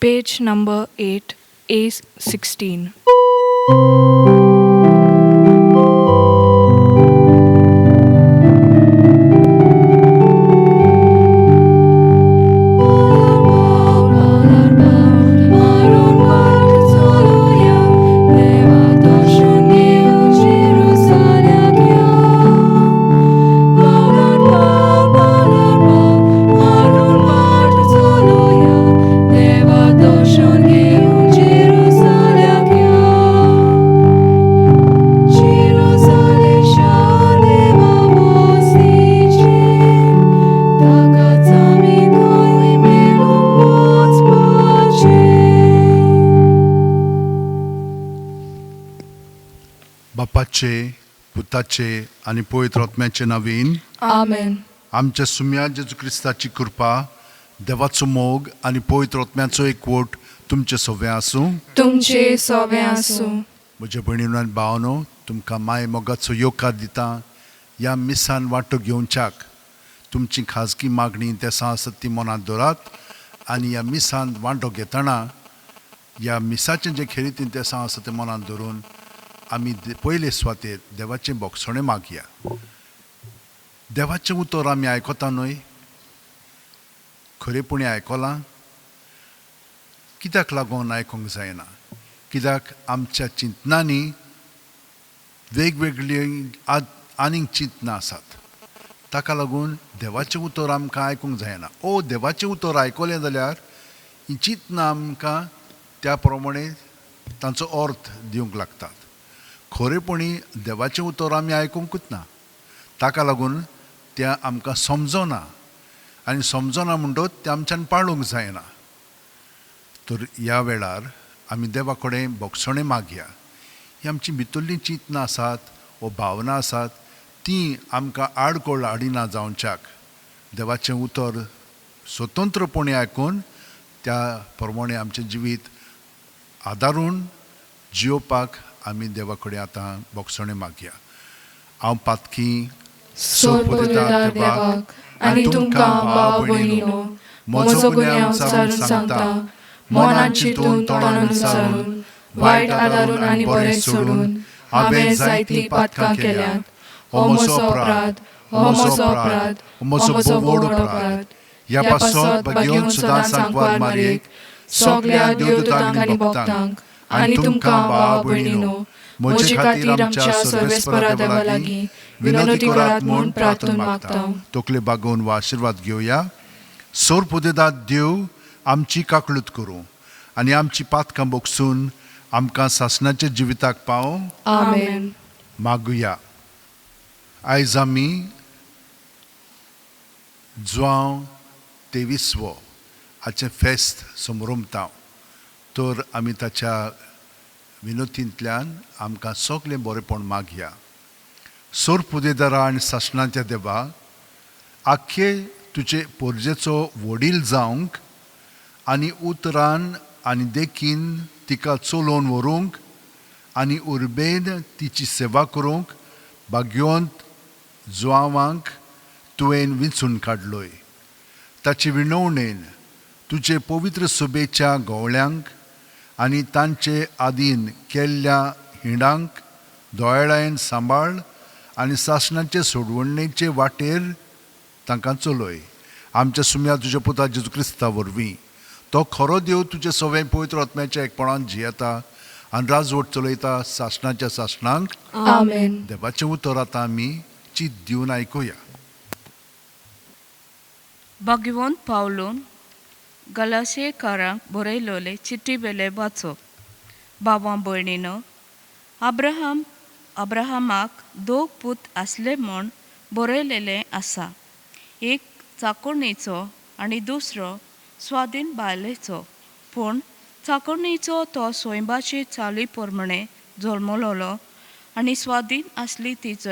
Page number 8, A16. बापाचे, पुताचे आनी पवित्र आत्म्याचे नांवान. आमेन. आमच्या सुम्या जेजू क्रिस्ताची कृपा, देवाचो मोग आनी पवित्र आत्म्याचो एकवट तुमचे सगळें आसूं. तुमचे सोवे आसूं. म्हज्या भयणीनो आनी भावनो, तुमकां माय मोगाचो येवकार दिता. ह्या मिसान वांटो घेवच्याक तुमची खाजगी मागणी तेसां आसत ती मनांत दवरात आनी ह्या मिसान वांटो घेतना ह्या मिसाचें जें खेरीतीन तेसां आसा तें मनांत धरून आमी पयले सुवातेर देवाचें बोगसणें मागया. देवाचें उतर आमी आयकता न्हय? खरेपणी आयकलां? कित्याक लागून आयकूंक जायना? कित्याक आमच्या चिंतनांनी वेगवेगळीं आनीक चिंतनां आसात. ताका लागून देवाचें उतर आमकां आयकूंक जायना. ओ देवाचें उतर आयकलें जाल्यार हीं चिंतनां आमकां त्या प्रमाणे तांचो अर्थ दिवंक लागतात. खरेपणी देवाचें उतर आमी आयकुंकूच ना. ताका लागून तें आमकां समजना आनी समजना म्हणटच तें आमच्यान पाळूंक जायना. तर ह्या वेळार आमी देवा कडेन बोगसणें मागया. ही आमची भितरलीं चिंतनां आसात वो भावना आसात तीं आमकां आडखळ हाडिना जावच्याक देवाचें उतर स्वतंत्रपणे आयकून त्या प्रमाणे आमचें जिवीत आदारून जियोवपाक आमी देवा कडेन आतां बोगसणें मागया. हांव पातकी सोरपुदेदार देवाक आनी तुमकां भाव भयणीनो म्हजो गुन्यांव विचारून सांगता. मनान चिंतून, तोंडान विचारून, वायट आदारून आनी बरें सोडून हांवें जायतीं पातकां केल्यांत. हो म्हजो अपराध, हो म्हजो अपराध, हो म्हजो व्हड अपराध. ह्या पासत भाग्योन सदां सांकवार मारयेक, सगल्या देवदूतांक आनी भक्तांक आनी तुमकां भाव भयणीनो म्हजे खातीर आमच्या सर्वेस्परा देवा लागीं विनवणी करात म्हूण प्रार्थना मागता. तकले बागोवन वा आशिर्वाद घेवया. सोर पुदेदात देव आमची काकळूत करूं आनी आमची पातकां बोगसून आमकां सासणाच्या जिविताक पावों. आमेन. मागुया. आयज आमी जुआंव तेवीसवो हाचें फेस्त समरमता. तर आमी ताच्या विनोतींतल्यान आमकां सगलें बरेंपण मागया. सोर पुदेदारा आनी सासणाच्या देवा, आख्खे तुजे पोरजेचो वडील जावंक आनी उतरान आनी देखीन तिका चलोवन व्हरूंक आनी उर्बेन तिची सेवा करूंक भाग्यवंत जुआवांक तुवें विंचून काडलोय. ताचे विणवणेन तुजे पवित्र सभेच्या गवळ्यांक आनी तांचे आदीन केल्ल्या हिंडांक दोळ्यान सांबाळ आनी सासणाचे सोडवणेचे वाटेर तांकां चलय. आमच्या सुम्या तुज्या पुता जेजू क्रिस्ता वरवीं. तो खरो देव, तुजे सवें पवित्र आत्म्याच्या एकपणान जियेता आनी राजवट चलयता सासणाच्या सासणांक. आमेन. देवाचें उतर आतां आमी चीत दिवन आयकुया. भाग्यवंत पावलून गलाशेकारांक बरयलोले चिटी वेले वाचप. भावां भयणीनो, अब्राहमाक दोग पूत आसले म्हूण बरयलेलें आसा, एक चाकोरणीचो आनी दुसरो स्वाधीन बायलेचो. पूण चाकोरणीचो तो स्वयंबाचे चाली प्रमाणे जल्मलोलो आनी स्वाधीन आसली तिचो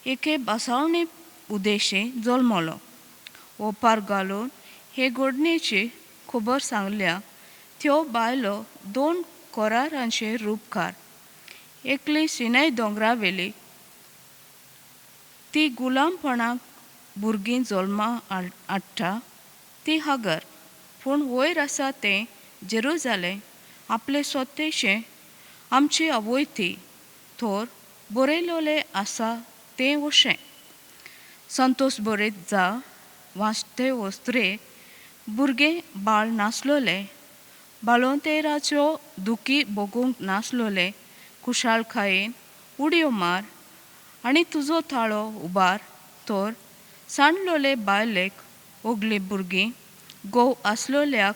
एके बसावणे उद्देशी जल्मलो. ओपार घालून हे घडणेची खबर सांगल्या, त्यो बायलो दोन करारांचे रुपकार. एकली सिनय दोंगरावेली, ती गुलामपणाक भुरगीं जल्मा हाडटा ती हागर. पूण वयर आसा तें जेरुजालें आपले स्वतेचें आमची आवय ती थोर बरयलोलें आसा तें वशें संतोश बरयत जा वाचते वस्त्रे भुरगें बाळ नासलोलें बाळंतेराच्यो दुखी भोगूंक नासलोलें खुशालकायेन उडयो मार आनी तुजो थाळो उबार तर सांडलोले बायलेक ओगली भुरगीं घोव आसलोल्याक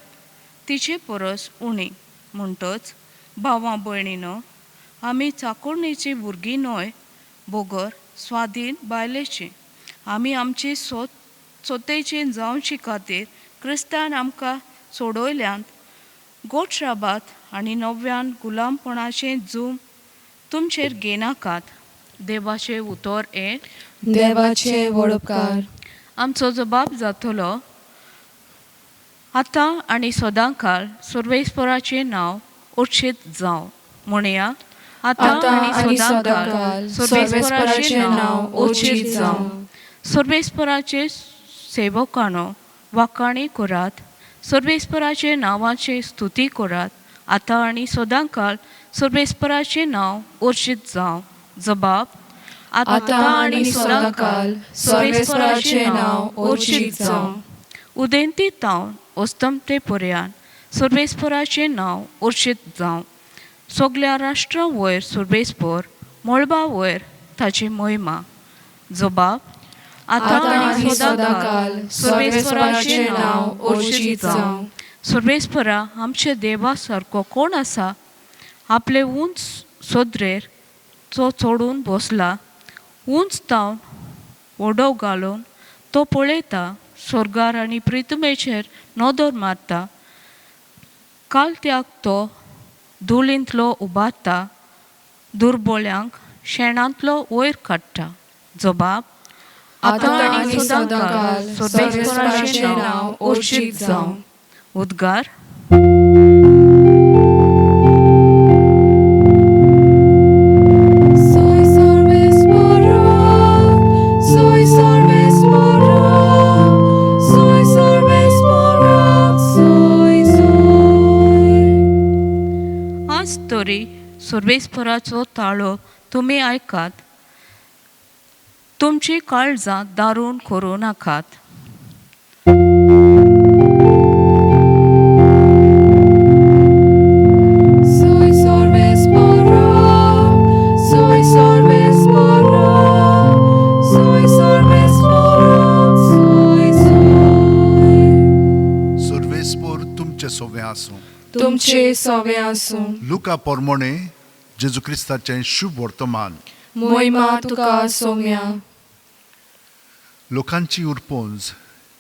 तिचे परस उणी म्हणटच भावा भयणीनो आमी चाकोरणेची भुरगीं न्हय बगर स्वाधीन बायलेची आमी आमची सोतेची जावची खातीर क्रिस्तान आमकां सोडयल्यांत गोठराबात आनी नव्यान गुलामपणाचें जूम तुमचेर घेनाकात. देवाचें उतर हें देवाचे वडपकार. आमचो जबाब जातलो आतां आनी सदांकाळ सर्वेस्पराचें नांव उर्शीत जावं. म्हणया आतां आनी सदांकाळ सर्वेस्पराचें नांव उर्शीत जावं. सर्वेस्पराचे सेवकांनो वाखाणी करात, सर्वेस्पराचे नांवाची स्तुती करात. आतां आनी सदांकाळ सर्वेस्पराचें नांव उर्शीत जावं. जबाब आतां आनी सदांकाळ सर्वेस्पराचें नांव उर्शीत जावं. उदेंती तावन अस्तमते पर्यान सर्वेस्पराचें नांव उर्शीत जावं. सगल्या राष्ट्रां वयर सर्वेस्पर, मळबा वयर ताची महिमा. जबाब आतां आनी सदांकाळ सर्वेस्पराचें नांव उर्शीत जावं. सर्वेस्परा आमच्या देवा सारको कोण आसा? आपले उंच सोदरेर तो चडून बसला, उंच तावन ओडो घालून तो पळयता, स्वर्गार आनी प्रितमेचेर नदर मारता. कालत्याक तो धुळींतलो उबारता, दुर्बोळ्यांक शेणांतलो वयर काडटा. जबाब आतां आनी सदांकाळ सर्वेस्पराचें नांव उर्शीत जावं. उद्गार. Soy सर्वेस्परा, soy सर्वेस्परा, soy सर्वेस्परा, soy soy. आज तरी सर्वेस्पराचो ताळो तुमी आयकात, तुमची काळजां दारून करूं नाकात. Soy सर्वेस्परा, soy सर्वेस्परा, soy सर्वेस्परा, soy soy. सर्वेस्पोर तुमचे सोवे आसूं. तुमचे सवे आसूं. लुका पोरमोणे जेजू क्रिस्ताचें शुभ वर्तमान. मोहिमा तुका सोम्या. लोकांची उरपोंज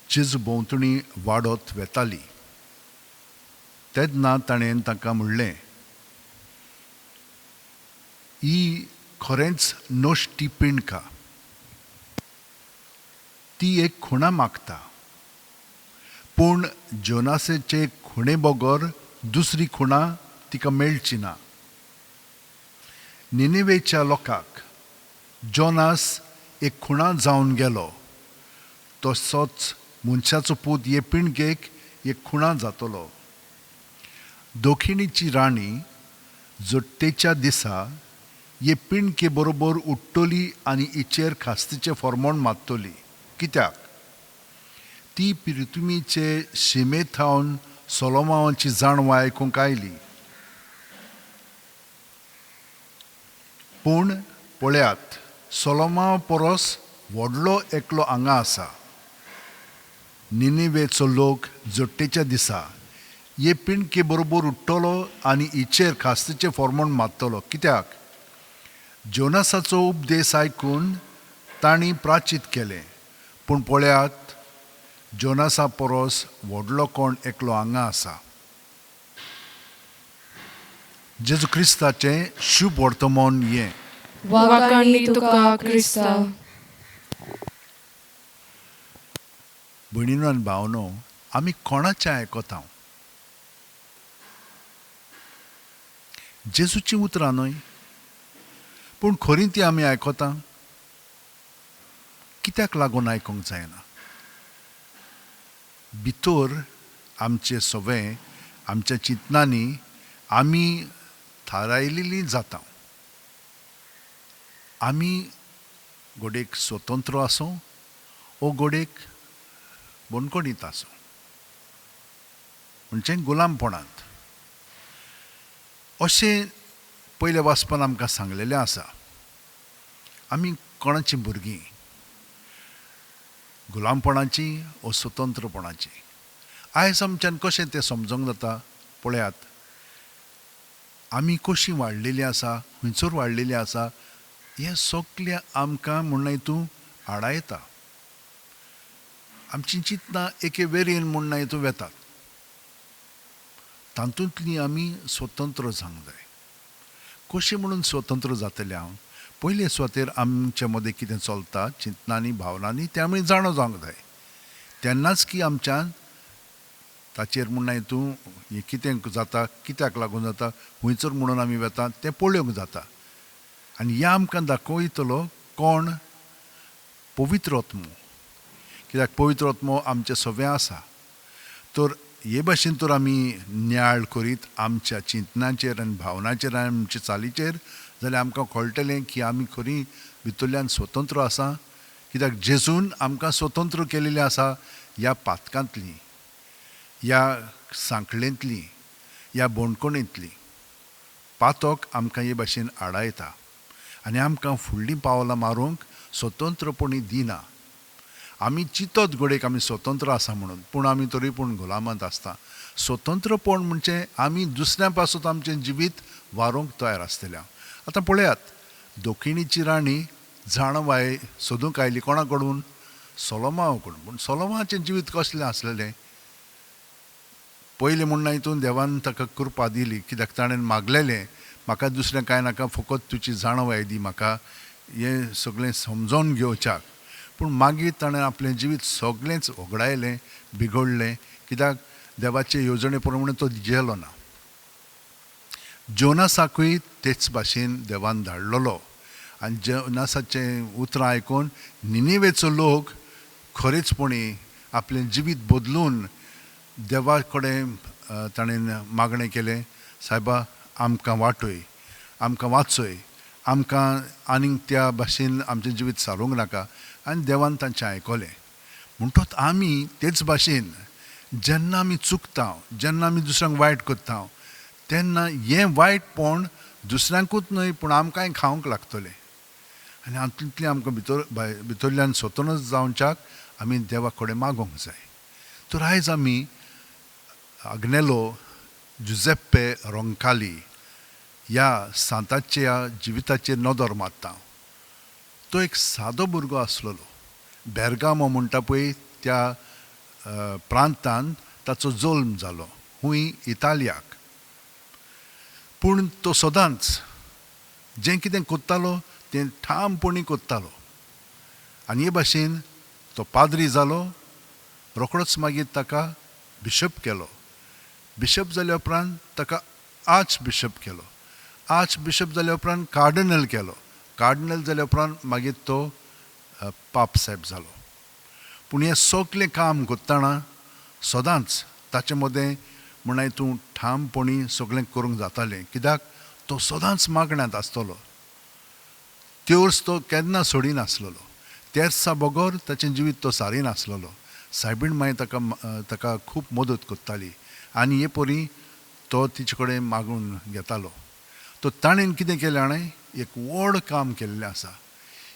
जेजू भोंवतणी वाडत वेताली तेन्ना ताणें तांकां म्हणलें, ही खरेंच नश्टी पिंडका, ती एक खुणा मागता, पूण जोनासेचे खुणे बगर दुसरी खुणा तिका मेळची ना. निनिवेच्या लोकांक जोनास एक खुणा जावन गेलो, तसोच मनशाचो पूत हे पिणगेक एक खुणा जातलो. दक्षिणेची राणी जोडटेच्या दिसा हे पिणके बरोबर उठ्ठली आनी हिचेर खास्तीचें फॉर्मोण मारतली, कित्याक ती पिरतुमीचे शिमे थावन सोलोमावाची जाणवाय आयकूंक आयली. पूण पळयात, सोलोमाव परस व्हडलो एकलो हांगा आसा. निनिवेचो लोक जोडटेच्या दिसा हे पिणके बरोबर उठ्ठलो आनी हिचेर खास्तीचें फॉर्मोण मारतलो, कित्याक जोनासाचो उपदेश आयकून तांणी प्राचीत केलें. पूण पळयात, जोनासा परस व्हडलो कोण एकलो हांगा आसा. जेजू क्रिस्ताचें शुभ वर्तमान हें. वाखाणी तुका क्रिस्ता. भयणीनो आनी भावनो, आमी कोणाचें आयकता? जेजूचीं उतरां न्हय, पूण खरीं ती आमी आयकता? कित्याक लागून आयकूंक जायना? भितर आमचे सवे आमच्या चिंतनांनी आमी थारायलेली जाता. आमी गोडेक स्वतंत्र आसूं ओ गोडेक बणकोणीत आसूं, म्हणजे गुलामपणांत. अशें पयल्या वाचपान आमकां सांगलेलें आसा. आमी कोणाचीं भुरगीं, गुलामपणाची ओ स्वतंत्रपणाची. आयज आमच्यान कशें तें समजूंक जाता? पळयात, आमी कशीं वाडलेलीं आसा, खंयसर वाडलेलीं आसा, हें सगळें आमकां म्हण तूं आडायता. आमचीं चिंतनां एके वेरेन म्हण तूं वेतात, तातूंतली आमी स्वतंत्र जावंक जाय. कशें म्हणून स्वतंत्र जातलें हांव? पयले सुवातेर आमचे मदें कितें चलता चिंतनांनी भावनांनी तें आमी जाणो जावंक जाय. तेन्नाच की आमच्यान ताचेर म्हण तूं हें कितें जाता, कित्याक लागून जाता, खंयसर म्हणून आमी वेता तें पळोवंक जाता. आनी ह्या आमकां दाखयतलो कोण? पवित्र आत्मो. कित्याक पवित्र आत्मो आमचें सगळें आसा. तर हे भाशेन तर आमी नियाळ करीत आमच्या चिंतनाचेर आनी भावनाचेर आनी आमच्या चालीचेर जाल्यार आमकां कळटलें की आमी खरी भितरल्यान स्वतंत्र आसा. कित्याक जेजून आमकां स्वतंत्र केलेलें आसा ह्या पातकांतली, ह्या सांखळेंतली, ह्या बोणकोणेंतली. पातक आमकां हे भाशेन आडायता आनी आमकां फुडलीं पावलां मारूंक स्वतंत्रपणी दिना. आमी चिंतत घडयेक आमी स्वतंत्र आसा म्हणून, पूण आमी तरी पूण गुलामांत आसता. स्वतंत्रपण म्हणजे आमी दुसऱ्या पासून आमचें जिवीत वारोवंक तयार आसतलें. आतां पळयात, दक्षिणेची राणी जाणवाय सोदूंक आयली कोणा कडून? सोलोमावा कडून. पूण सोलोमाचें जिवीत कसलें आसलेलें? पयलें म्हण हितून देवान ताका कृपा दिली, कित्याक ताणें मागलेलें म्हाका दुसरें कांय नाका, फकत तुजी जाणवाय दी म्हाका, हें सगळें समजोन घेवच्याक. पूण मागीर ताणें आपलें जिवीत सगळेंच होगडायलें, बिगडलें. कित्याक देवाचे येवजणे प्रमाणे तो गेलो ना. जोनासाकूय तेच भाशेन देवान धाडलेलो आनी जोनासाचें उतरां आयकून निनिवेचो लोक खरेचपणी आपलें जिवीत बदलून देवा कडेन ताणें मागणें केलें, सायबा आमकां वाटय, आमकां वाचय, आमकां आनीक त्या भाशेन आमचें जिवीत सारूंक नाका. आनी देवान तांचें आयकलें. म्हणटोच आमी तेच भाशेन जेन्ना आमी चुकता, जेन्ना आमी दुसऱ्यांक वायट करता, तेन्ना हें वायटपण दुसऱ्यांकूच न्हय पूण आमकांय खावंक लागतलें. आनी हातूंतलें आमकां भितरल्यान स्वतंत्र जावच्याक आमी देवा कडेन मागोंक जाय. तर आयज आमी आग्नेलो जुझेप्पे रोंकाली ह्या सांताच्या जिविताचेर नदर मारता. तो एक सादो भुरगो आसलेलो. बेरगामो म्हणटा पळय त्या प्रांतान ताचो जल्म जालो, हुंय इतालियाक. पूण तो सदांच जें कितें कोत्तालो तें ठामपणी कोत्तालो. आनी हे भाशेन तो पाद्री जालो. रोखडोच मागीर ताका बिशप केलो. बिशप जाल्या उपरांत ताका आर्च बिशप केलो. आर्च बिशप जाल्या उपरांत कार्डिनल केलो. कार्डिनल जाल्या उपरांत मागीर तो पाप सायब जालो. पूण हें सगळें काम करतना सदांच ताचे मदें म्हण तूं ठामपणी सगळें करूंक जातालें. कित्याक तो सदांच मागण्यांत आसतलो. तेर्स तो केन्ना सोडिनासलेलो. तेर्सा बगर ताचें जिवीत तो सारिनासलेलो. सायबीण मागीर ताका ताका खूब मदत करताली आनी हे परी तो तिचे कडेन मागून घेतालो. तो ताणें कितें केलें जाणें, एक व्हड काम केल्लें आसा.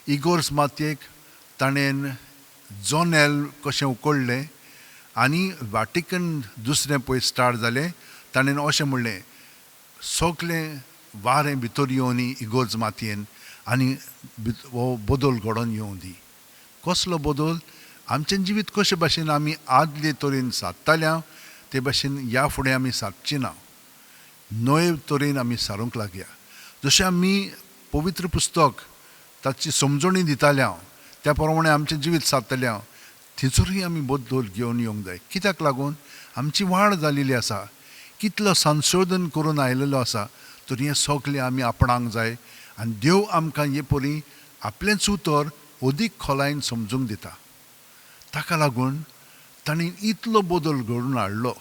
इगोर्स मातयेक ताणें जोनेल कशें उकडलें आनी वाटिकन दुसरें पळय स्टार्ट जालें. ताणें अशें म्हणलें, सगळें वारें भितर येवनी इगोर्ज मातयेन आनी हो बदल घडोवन येवं दी. कसलो बदल? आमचें जिवीत कशे भाशेन आमी आदले तरेन सादताल्या ते भाशेन ह्या फुडें आमी सादची ना. नवे तरेन आमी सारूंक लागया. जशें आमी पवित्र पुस्तक ताची समजणी दिताल्या त्या प्रमाणे आमचें जिवीत सादतलें, थंयसरूय आमी बदल घेवन येवंक जाय. कित्याक लागून आमची वाड जालेली आसा, कितलो संशोधन करून आयलेलो आसा, तर हें सगळें आमी आपणाक जाय. आनी देव आमकां हे परी आपलेंच उतर अदीक खोलायेन समजूंक दिता. ताका लागून ताणें इतलो बदल घडोवन हाडलो.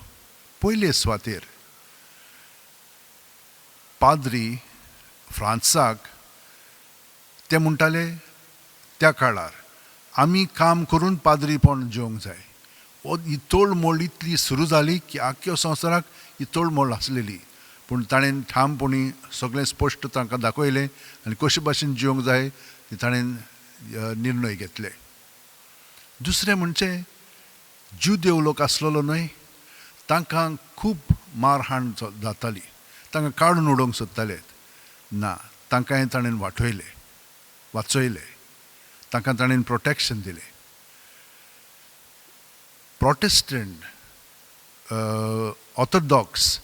पयले सुवातेर पाद्री फ्रांसाक ते म्हणटाले त्या काळार आमी काम करून पाद्रीपण जेवंक जाय. ही तोळमोळ इतली सुरू जाली की आख्ख्या संवसाराक ही तोळमोळ आसलेली, पूण ताणें ठामपणी सगळें स्पश्ट तांकां दाखयलें आनी कशे भाशेन जिवंक जाय ते ताणें निर्णय घेतले. दुसरें म्हणजे ज्युदेव लोक आसलेलो न्हय, तांकां खूब मारहाण जाताली, तांकां काडून उडोवंक सोदताले. ना, तांकांय ताणें वाटयले, वाचयले, तांकां ताणें प्रोटेक्शन दिलें. प्रोटेस्टंट, ऑर्थोडॉक्स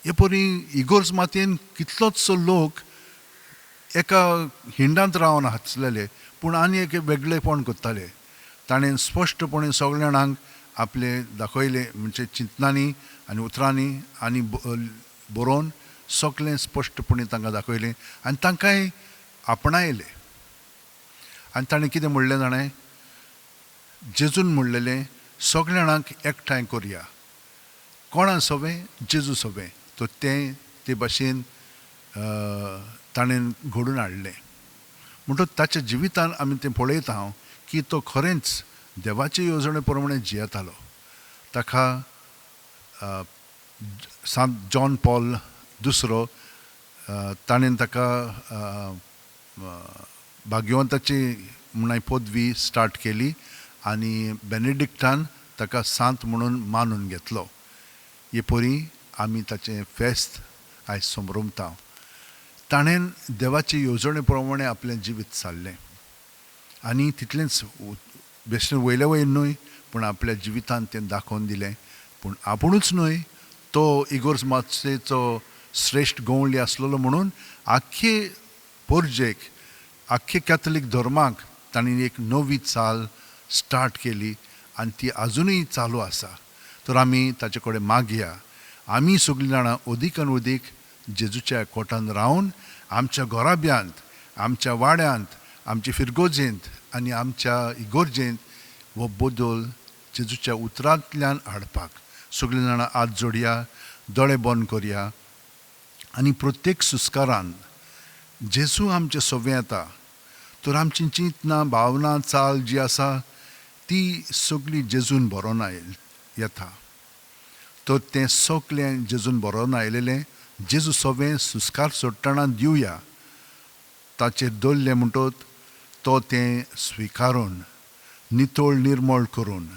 हे परी इगोर्ज मातयेन कितलोचसो लोक एका हिंडांत रावन आसलेले, पूण आनी एक वेगळेपण करताले. ताणें स्पश्टपणे सगळ्या जाणांक आपले दाखयले, म्हणजे चिंतनांनी आनी उतरांनी आनी बरोवन सगळें स्पश्टपणे तांकां दाखयलें आनी तांकांय आपणायलें. आनी ताणें कितें म्हणलें जाणें, जेजून म्हणलेलें सगळ्या जाणांक एकठांय करया, कोणा सोवें जेजू सोवें, तर तें ते भाशेन ताणें घडून हाडलें. म्हणटकच ताच्या जिवितान आमी तें पळयता हांव की तो खरेंच देवाचे येवजणे प्रमाणे जियेतालो. ताका सांत जॉन पॉल दुसरो ताणें ताका भाग्यवंताची म्हणून पदवी स्टार्ट केली आनी बेनेडिक्टान ताका सांत म्हणून मानून घेतलो. हे परी आमी ताचें फेस्त आयज समरमता. ताणें देवाचे येवजणे प्रमाणे आपलें जिवीत सारलें आनी तितलेंच बेश्टें वयले वयर न्हय, पूण आपल्या जिवितान तें दाखोवन दिलें. पूण आपुणूच न्हय, तो इगोर्ज मातयेचो श्रेश्ठ गवळी आसलेलो म्हणून आख्खे पोरजेक, आख्खे कॅथलीक धर्माक तांणी एक नवी चाल स्टार्ट केली आनी ती आजुनूय चालू आसा. तर आमी ताचे कडेन मागया, आमी सगळीं जाणां अदीक आनी अदीक जेजूच्या कोटान रावन आमच्या घराब्यांत, आमच्या वाड्यांत, आमच्या फिरगोजेंत आनी आमच्या इगोर्जेंत हो बदल जेजूच्या उतरांतल्यान हाडपाक सगळीं जाणां हात जोडया, दोळे बंद करया आनी प्रत्येक सुस्कारान जेजू आमचे सोवें येता तर आमची चिंतना, भावना, चाल जी आसा ती सगळी जेजून बरोवन येता. तर तें सगळें जेजून बरोवन आयलेलें जेजू सोवें सुस्कार सोडटना दिवया, ताचेर दवरलें म्हणटत तो तें स्विकारून नितळ निर्मळ करून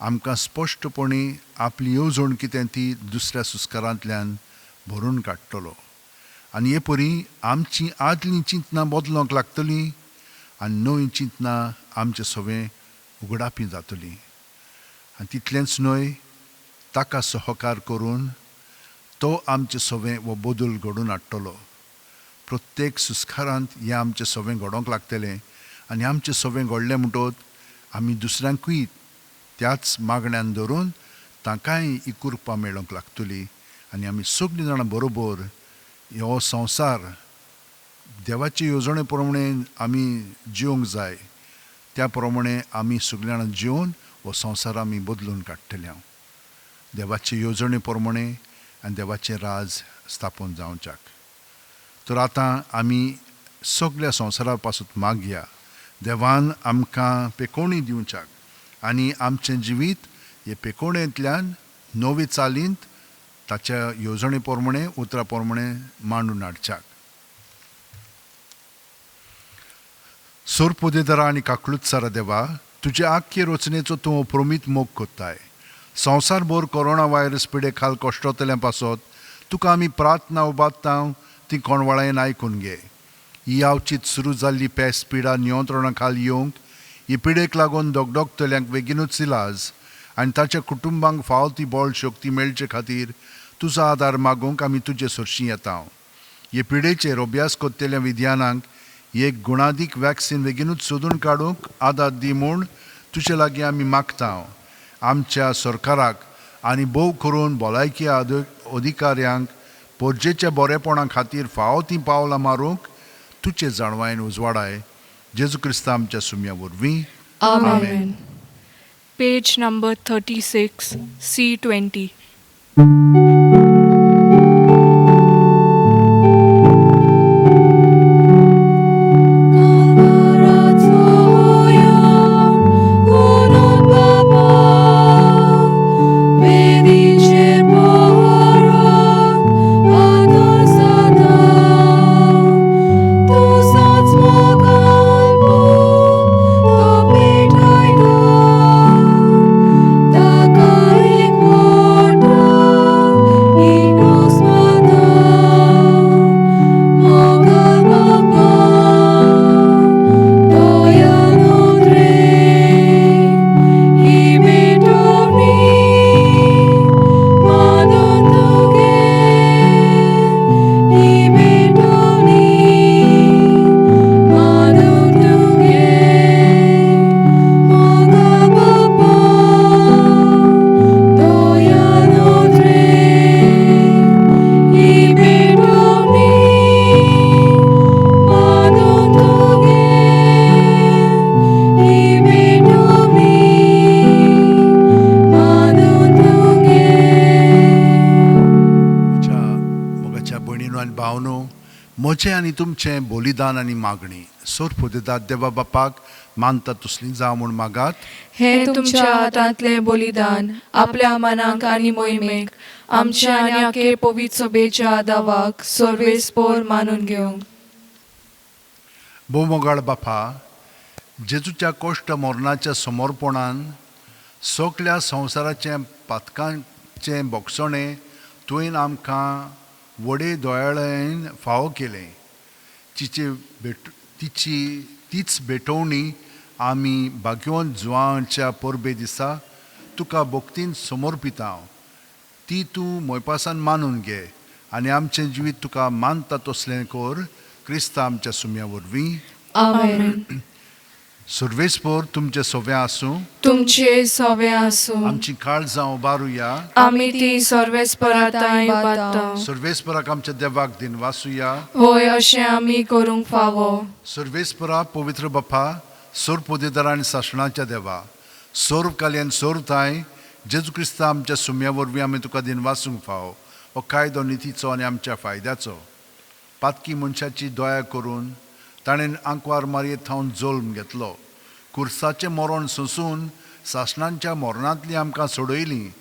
आमकां स्पश्टपणी आपली येवजण कितें ती दुसऱ्या सुस्कारांतल्यान भरून काडटलो. आनी हे परी आमची आदलीं चिंतनां बदलोंक लागतलीं आनी नवीं चिंतनां आमचे सवें उगडापी जातलीं. आनी तितलेंच न्हय, ताका सहकार करून तो आमचे सवें हो बदल घडोवन हाडटलो. प्रत्येक सुस्कारांत हें आमचें सवें घडोवंक लागतलें आनी आमचें सवें घडलें म्हणटकच आमी दुसऱ्यांकूय त्याच मागण्यान धरून तांकांय ही कृपा मेळोवंक लागतली आनी आमी सगळीं जाणां बरोबर हो संवसार देवाचे येवजणे प्रमाणे आमी जिवंक जाय, त्या प्रमाणे आमी सगळीं जाणां जिवन हो संवसार आमी बदलून काडटले. हांव देवाचे येवजणे प्रमाणे आनी देवाचें राज स्थापन जावच्याक. तर आतां आमी सगळ्या संवसारा पासून मागया, देवान आमकां पेकोवणी दिवच्याक आनी आमचें जिवीत हे पेकोवणेंतल्यान नवे चालींत ताच्या येवजणे प्रमाणे, उतरा प्रमाणे मांडून हाडच्याक. सोरपोदेदारा आनी काकळूतसारा देवा, तुजे आख्खे रचनेचो तूं प्रमीत मोग कोत्ताय. संवसारभर कोरोना व्हायरस पिडे खाल कश्टतल्या पासत तुका आमी प्रार्थना उबारता, ती कोणवाळायन आयकून घे. ही आवचीत सुरू जाल्ली पेस पिडा नियंत्रणा खाल येवंक, ही पिडेक लागून दगदगतल्यांक बेगीनूच इलाज आनी ताच्या कुटुंबांक फाव ती बळ शक्ती मेळचे खातीर तुजो आदार मागूंक आमी तुजे सरशीं येता. हे पिडेचेर अभ्यास करतल्या विज्ञानांक एक गुणादीक वॅक्सिन बेगीनूच सोदून काडूंक आदार दी म्हूण तुजे लागीं आमी मागता. आमच्या सरकाराक आनी भोव करून भलायकी अधिकाऱ्यांक पोरजेच्या बरेपणा खातीर फावो तीं पावलां मारूंक तुजे जाणवायेन उजवाडाय. जेजू क्रिस्ता आमच्या सुम्या वरवीं. आमेन. Page number 36, C20. म्हजें आनी तुमचें बलिदान आनी मागणी सोर पुदेदात देवा बापाक मानता तसली जावं म्हूण मागात. हें तुमच्या हातांतलें बलिदान आपल्या मनाक आनी मोहिमेक आमच्या आनी आखे पवित्र सभेच्या दावाक सर्वेस्पोर मानून घेवंक. भोवमोगाळ बापा, जेजूच्या कश्ट मरणाच्या समर्पणान सगल्या संवसाराचें पातकांचें बोगसणें तुवें आमकां व्हडे दोयाळेन फावो केलें. तिची तीच भेटवणी आमी भाग्यवंत जुवांच्या परबे दिसा तुका भक्तीन समर्पिता. ती तूं मोयपासान मानून घे आनी आमचें जिवीत तुका मानता तसलें कर, क्रिस्ता आमच्या सुम्या वरवीं. आमेन. सर्वेस्पोर तुमचे सोवे आसूं, तुमचे सोवे आसूं. आमची काळजां उबारुया, आमी ती सर्वेस्परा तांय बादता. सर्वेस्पराक आमच्या देवाक दिनवासुया, होय अशें आमी करूंक फावो. सर्वेस्परा पवित्र बापा, सोर पोदेदार आनी सासणाच्या देवा, सोर काल्यान सोर तांय जेजू क्रिस्ता आमच्या सुम्या वरवीं आमी तुका दिनवासूंक फावो. हो कायदो नितीचो आनी आमच्या फायद्याचो. पातकी मनशाची दया करून ताणें आंकवार मारयेत थावन जल्म घेतलो. कुर्साचें मरण सोंसून सासणांच्या मरणांतली आमकां सोडयली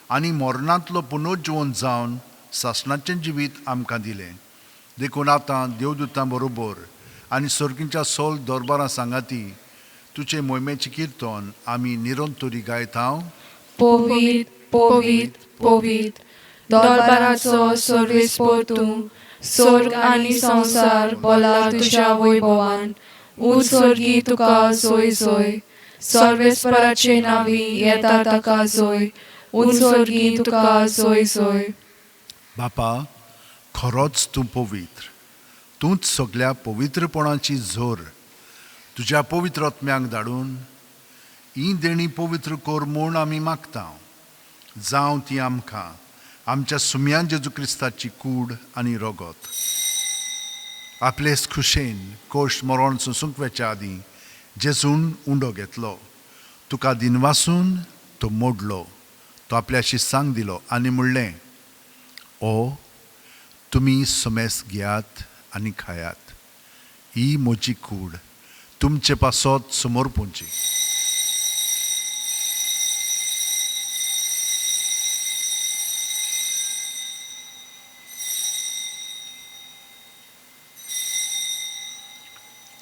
आनी मरणांतलो पुनर्जिवन जावन सासणाचें जिवीत आमकां दिलें. देखून आतां देवदूतां बरोबर आनी सर्गीच्या सोल दरबारां सांगाती तुजे मोहिमेचें किर्तन आमी निरंतरी गायता. पवित्र पवित्र पवित्र दरबाराचो सर्वेस्पोर तूं, स्वर्ग आनी संवसार बोला तुज्या वैभवान. उत्सर्गी तुका जोय जोय, सर्वेस्पराचे नावी येता ताका जोय, उत्सर्गी तुका जोय जोय. बापा, खरोच तूं पवित्र, तूंच सगल्या पवित्रपणाची जोर. तुज्या पवित्र आत्म्यांक धाडून ही देणी पवित्र कर म्हूण आमी मागता. जावं ती आमकां आमच्या सुम्यान जेजू क्रिस्ताची कूड आनी रगत. आपलेच खुशेन कोश मरण सोंसूंक वेच्या आदीं जेजून उंडो घेतलो, तुका दिनवासून तो मोडलो, तो आपल्या शिस्सांक दिलो आनी म्हणलें, ओ तुमी समेस घेयात आनी खायात, ही म्हजी कूड तुमचे पासत समर्पूंची.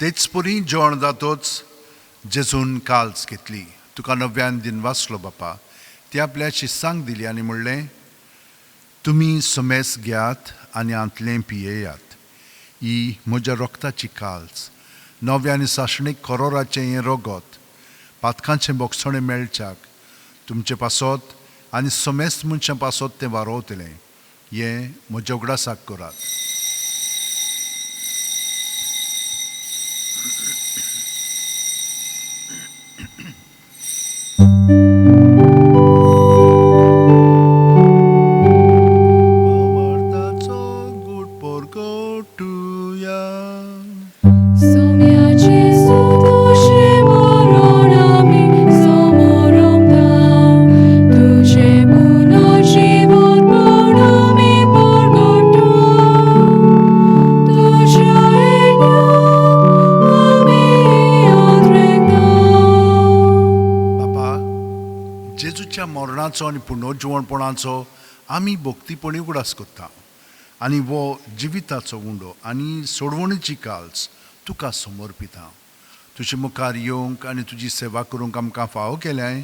तेच परी जेवण जातोच जेजून काल्स घेतली, तुका नव्यान दिनवासलो बापा, ती आपल्या शिस्सांक दिली आनी म्हणलें, तुमी समेस घेयात आनी हांतलें पियेयात, ही म्हज्या रक्ताची काल्स, नव्या आनी सासणीक करोराचें हें रगत पातकांचें बोगसणें मेळच्याक तुमचे पासत आनी समेस्त मनशां पासत तें वारोवतलें. हें म्हज्या उगडासाक करात. मरणाचो आनी पुनर्जिवणपणाचो आमी भक्तीपणी उगडास करता आनी हो जिविताचो उंडो आनी सोडवणीची काल्स तुका समर्पिता. तुजे मुखार येवंक आनी तुजी सेवा करूंक आमकां फावो केल्याय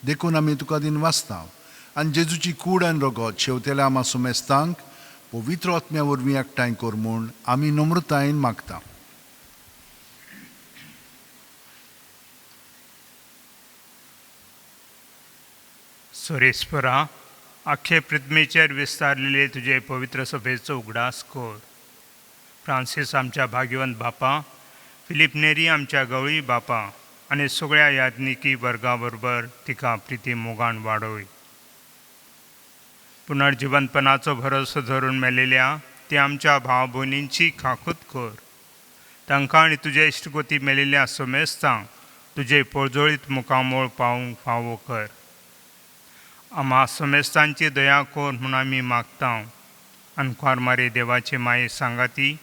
देखून आमी तुका दिन वाचता आनी जेजूची कूड आनी रगत शेवतेल्या आमा सुमेस्तांक पवित्र आत्म्या वरवीं एकठांय कर म्हूण आमी नम्रतायेन मागता. सुरेश्वरा, आख्खे पृथ्वीचेर विस्तारलेले तुजे पवित्र सभेचो उगडास कर. फ्रांसीस आमच्या भाग्यवंत बापा, फिलीप नेरी आमच्या गवळी बापा आनी सगळ्या याज्ञिकी वर्गा बरोबर तिका प्रिती मोगान वाडोय. पुनर्जिवंतपणाचो भरोसो धरून मेलेल्या ती आमच्या भाव भयणींची खाकूत कर. तांकां आनी तुजे इश्टगोती मेलेल्या समेस्तांक तुजे पोळजोळीत मुखामोळ पावूंक फावो कर. आम्हा समेस्तांची दया कर म्हूण आमी मागता. आनी मारे देवाचे माये सांगाती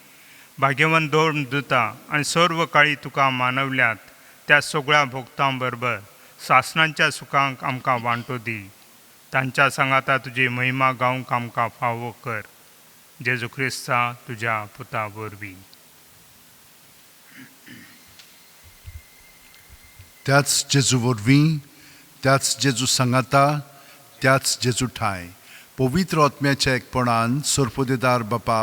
भाग्यवंत दोन दुता आनी सर्व काळी तुका मानवल्यात त्या सगळ्या भोक्तां बरोबर सासणांच्या सुखांक आमकां वांटो दी. तांच्या सांगाता तुजी महिमा गावंक आमकां फावो कर. जेजू क्रिस्ता तुज्या पुता वरवीं. त्याच जेजू वरवीं, त्याच जेजू सांगाता, त्याच जेजू ठांय पवित्र आत्म्याच्या एकपणान सरपोदेदार बापा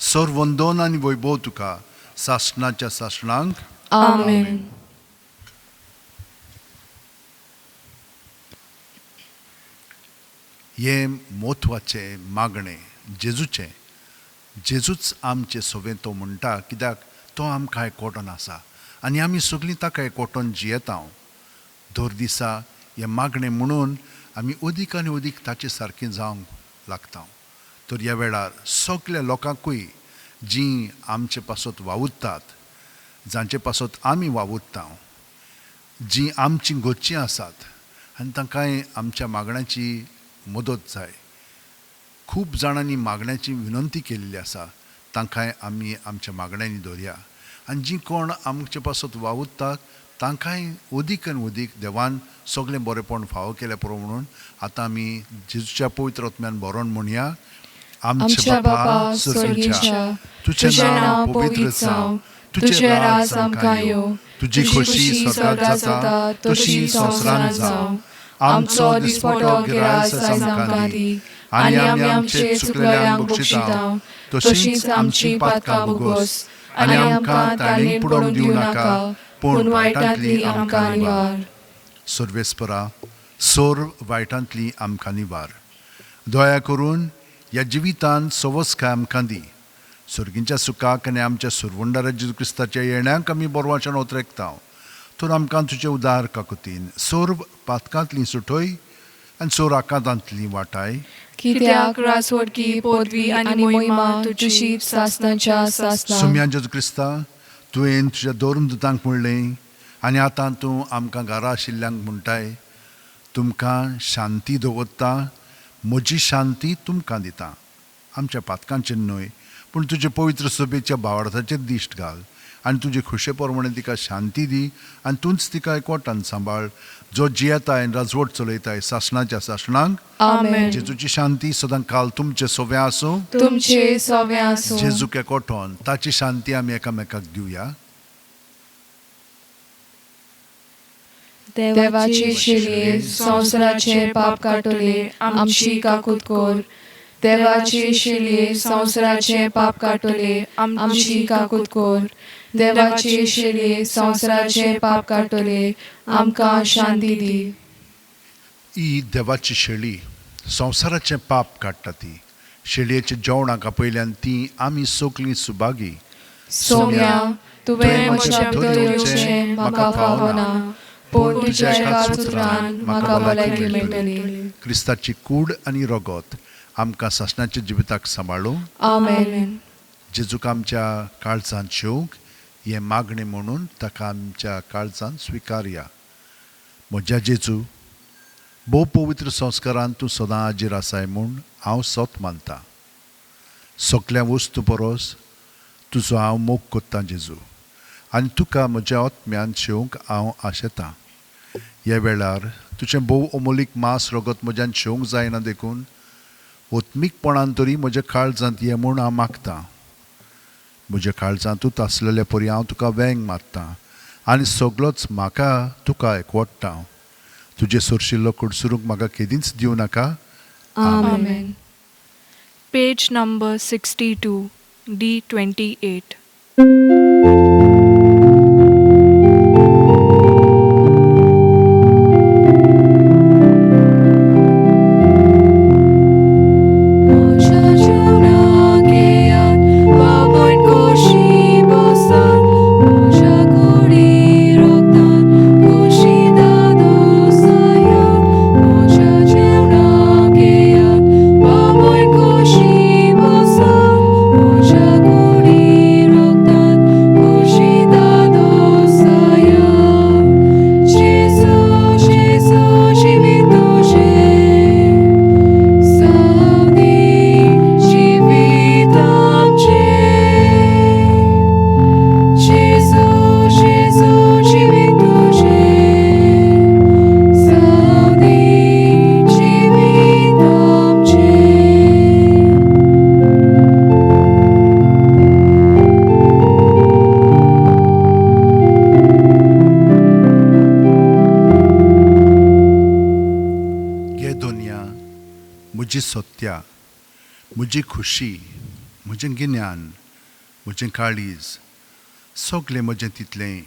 सर वंदोन आनी वैभव तुका सासणाच्या सासणांक. आमेन. हें म्हत्वाचें मागणें जेजूचें. जेजूच आमचें सवें तो म्हणटा कित्याक तो आमकां एकवटोन आसा आनी आमी सगळीं ताका एकवटोन जियेता. दर दिसा हें मागणें म्हणून आमी अदीक आनी अदीक ताचे सारकें जावंक लागता. तर ह्या वेळार सगल्या लोकांकूय जीं आमचे पासत वावुरतात, जांचे पासत आमी वावुरता, जीं आमचीं घरचीं आसात आनी तांकांय आमच्या मागण्याची मदत जाय. खूब जाणांनी मागण्याची विनंती केल्ली आसा, तांकांय आमी आमच्या मागण्यांनी दवरया आनी जीं कोण आमचे पासत वावुरतात तांकांय अदीक आनी अदीक देवान सगळें बरेपण फावो केलें पुरो म्हणून आतां आमी जेजूच्या पवित्र आत्म्यान बरोवन म्हणया. आमच्या बापा स्वर्गीच्या, तुजें नांव पवित्र जावं, तुजें राज आमकां येवं, तुजी खोशी स्वर्गात जाता तशी संवसारांत जावं. आमचो दिसपटो गिरास आयज आमकां दी आनी आमी आमचे चुकलेल्यांक बक्षिता तशींच आमची पातकां भोगोस आनी आमकां ताणें पडोवंक दिवं नाका, पूण वायटांतली आमकां निवार. सर्वेस्परा, सोर वायटांतली आमकां निवार. दया करून ह्या जिवितांत सवस्काय आमकां दी. सर्गींच्या सुखाक आनी आमच्या सुरवंडारा जेजू क्रिस्ताच्या येण्याक आमी बरवाच्यान ओतरेकता. तर आमकां तुजे उदार काकुतीन सोर पातकांतली सुटय आनी सोर आकांतांतली वाटाय. कित्याक रासवटकी पदवी आनी महिमा तुजी सासणाच्या सासणाक. सुम्या जेजू क्रिस्ता, तुवें तुज्या दोन दुतांक म्हणलें आनी आतां तूं आमकां घरा आशिल्ल्यांक म्हणटाय, तुमकां शांती दवरता, म्हजी शांती तुमकां दिता. आमच्या पातकांचेर न्हय पूण तुजे पवित्र सभेच्या भावार्थाचेर दिश्ट घाल आनी तुजे खुशे प्रमाणे तिका शांती दी आनी तूंच तिका एकवटान सांबाळ, जो जियेताय आनी राजवट चलयताय सासणाच्या सासणांक. आमेन. जेजूची शांती सदां काल तुमचे सोवे आसूं. तुमचे सोवे आसूं. जेजूक एकवटोन ताची शांती आमी एकामेकाक दिवया. देवाची शिरये संवसाराचे पाप काडटले आमची काकूत कर. देवाची शिरये संवसाराचे पाप काडटले आमची काकूत कर. देवाची शिरये संवसाराचे पाप काडटले आमकां शांती दी. ही देवाची शेळी संवसाराचें पाप काडटा. ती शेळयेच्या जेवणाक आपयल्यान ती आमी सगळीं सुभागी. सोम्या, तुवें म्हज्या भितर येवचें म्हाका फावना, पूण तुज्या एकाच उतरान म्हाका भलायकी मेळटली. क्रिस्ताची कूड आनी रगत आमकां सासणाच्या जिविताक सांबाळूं. आमेन. जेजूक आमच्या काळजांत शेवंक हें मागणें म्हणून ताका आमच्या काळजांत स्विकारया. म्हज्या जेजू, भोव पवित्र संस्कारान तूं सदां हाजीर आसाय म्हूण हांव सत मानता. सगल्या वस्तू परस तुजो हांव मोग कोत्तां जेजू, आनी तुका म्हज्या आत्म्यान शेवंक हांव आशेतां. ह्या वेळार तुजें भोव अमोलीक मांस रगत म्हज्यान शेवंक जायना देखून ओत्मीकपणान तरी म्हज्या काळजांत ये म्हूण हांव मागतां. म्हज्या काळजांतूच आसलेले परी हांव तुका वेंग मारतां आनी सगळोच म्हाका तुका एकवडटा. तुजें सोरशिल्लो कडसरूंक म्हाका केदींच दिवं नाका. आमेन. Page number 62, D28. म्हजी सत्या, म्हजी खुशी, म्हजें गिन्यान, म्हजें काळीज, सगलें म्हजें तितलें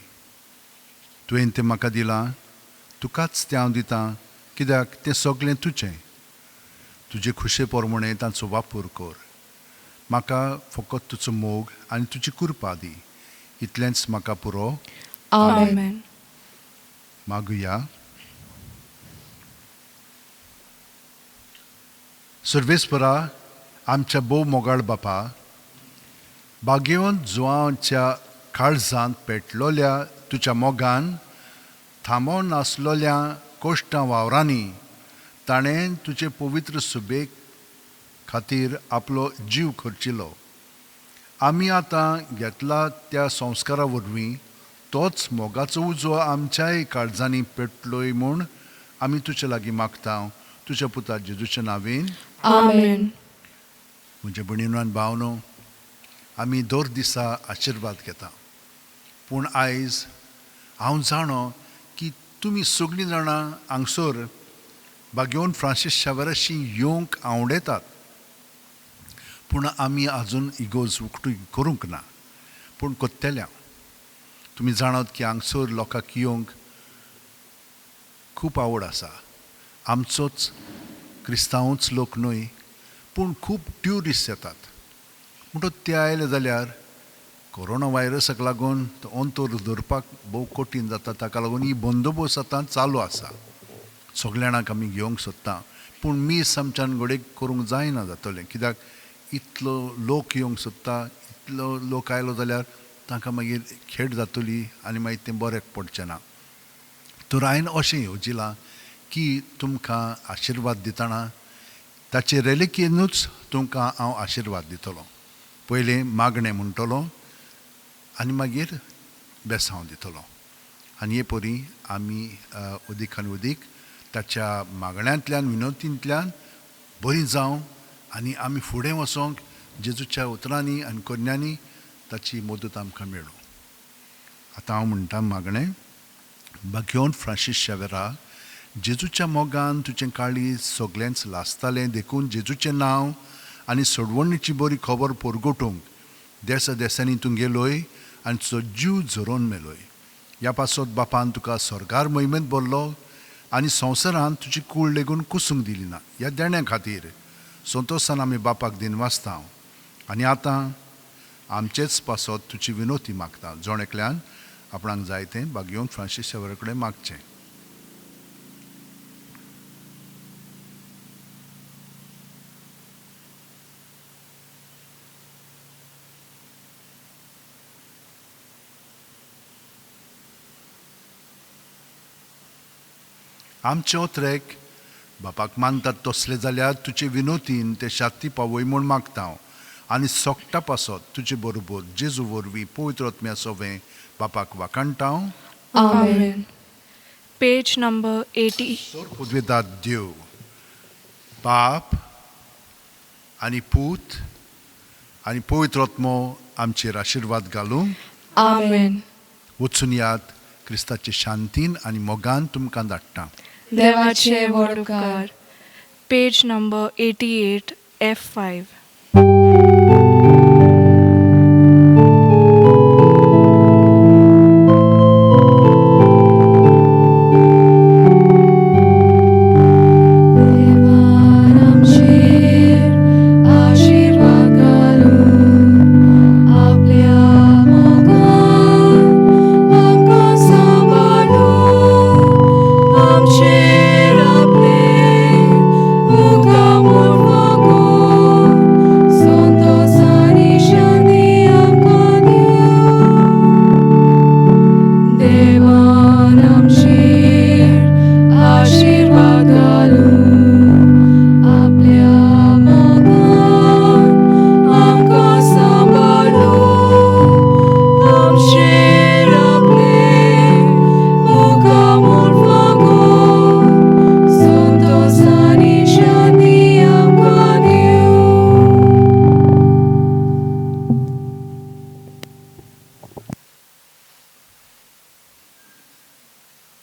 तुवें तें म्हाका दिलां, तुकाच तें हांव दितां, कित्याक तें सगलें तुजें. तुजे खुशे प्रमाणें तांचो वापर कर. म्हाका फकत तुजो मोग आनी तुजी कृपा दी, इतलेंच म्हाका पुरो. आमेन. मागुया. सर्वेस्परा, आमच्या भोव मोगाळ बापा, भाग्यवंत जुवांच्या काळजांत पेटलोल्या तुज्या मोगान थांबोवन आसलोल्या कोश्टां वावरांनी ताणें तुजे पवित्र सुबेक खातीर आपलो जीव खर्चिलो. आमी आतां घेतला त्या संस्कारा वरवीं तोच मोगाचो उजो आमच्याय काळजांनी पेटलोय म्हूण आमी तुजे लागीं मागता, तुज्या पुता जेजूच्या नांवेन. आमेन. म्हज्या भयणीनो आनी भावनो, आमी दर दिसा आशिर्वाद घेता, पूण आयज हांव जाणो की तुमी सगळीं जाणां हांगसर भाग्यवंत फ्रांसीस शावराशी येवंक आवडेतात, पूण आमी आजून इगोर्ज उकटी करूंक ना, पूण कोत्तेल्या. तुमी जाणात की हांगसर लोकांक येवंक खूब आवड आसा. आमचोच क्रिस्तांवूच लोक न्हय, पूण खूब ट्युरिस्ट येतात. म्हणटकच ते आयले जाल्यार कोरोना व्हायरसाक लागून तो अंतर दवरपाक भोव कठीण जाता. ताका लागून ही बंदोबस्त आतां चालू आसा. सगल्या जाणांक आमी घेवंक सोदता, पूण मीस आमच्यान घडये करूंक जायना जातलें, कित्याक इतलो लोक येवंक सोदता. इतलो लोक आयलो जाल्यार तांकां मागीर खेट जातली आनी मागीर तें बऱ्याक पडचें ना. तर हांवें अशें येवजिलां की तुमकां आशिर्वाद दितना ताचे रेलिकेनूच तुमकां हांव आशिर्वाद दितलो. पयलें मागणें म्हणटलो आनी मागीर बेसांव दितलो. आनी हे परी आमी अदीक आनी अदीक ताच्या मागण्यांतल्यान विनोतींतल्यान बरी जावं आनी आमी फुडें वचोंक जेजूच्या उतरांनी आनी कन्यांनी ताची मदत आमकां मेळूं. आतां हांव म्हणटा मागणें. भाग्यवंत फ्रांसीस शावेरा, जेजूच्या मोगान तुजें काळीज सगळेंच लासतालें, देखून जेजूचें नांव आनी सोडवणीची बरी खबर परगटूंक देसा देसांनी तूं गेलोय आनी तुजो जीव झरोवन मेलोय. ह्या पासत बापान तुका स्वर्गार महिमेंत भरलो आनी संवसारांत तुजी कूळ लेगून कुसूंक दिली ना. ह्या देण्या खातीर संतोसान आमी बापाक दिनवासता आनी आतां आमचेच पासत तुजी विनोती मागता. जण एकल्यान आपणाक जाय तें भाग्यवंत फ्रांसीस शावेरा कडेन मागचें. आमचे ओत्रेक बापाक मानतात तसले जाल्यार तुजे विनोतीन ते शाती पावय म्हूण मागता हांव आनी सोकटा पासत तुजे बरोबर जेजू वरवीं पवित्र आत्म्या सोवें बापाक वाखाणटा हांव. आमेन. Page number 80. पुदवेदाद देव बाप आनी पूत आनी पवित्र आत्मो आमचेर आशिर्वाद घालूं. Amen. वचून यात, क्रिस्ताचे शांतीन आनी मोगान तुमकां धाडटा. देवाचे व्हड उपकार. Page number 88, F5.